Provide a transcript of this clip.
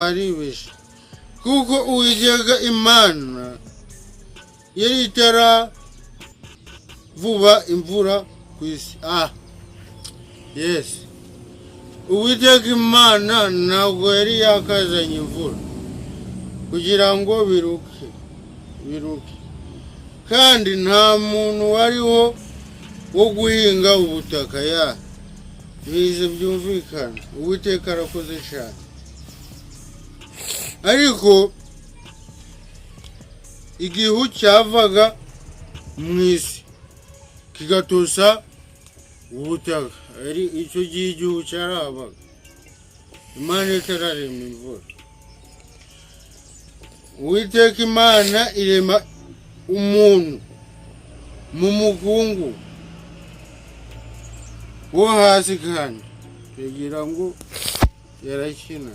Aribeshye, kuko Uwiteka Imana yari itaravuba imvura ku isi. Yes, Uwiteka Imana ntabwo yari yakazanye imvura kugira ngo biruke biruke, kandi nta muntu wariho wo guhinga ubutaka. Ya bize byumvikana. Uwiteka arakoze cyane, ariko igihu cyavaga mu isi kigatosa ubutaka. Ari icyo gihe igihu cyarahabaga, Imana itararema imvura. Uwiteka Imana irema umuntu mu mukungu wo hasi, kandi kugira ngo yarakina.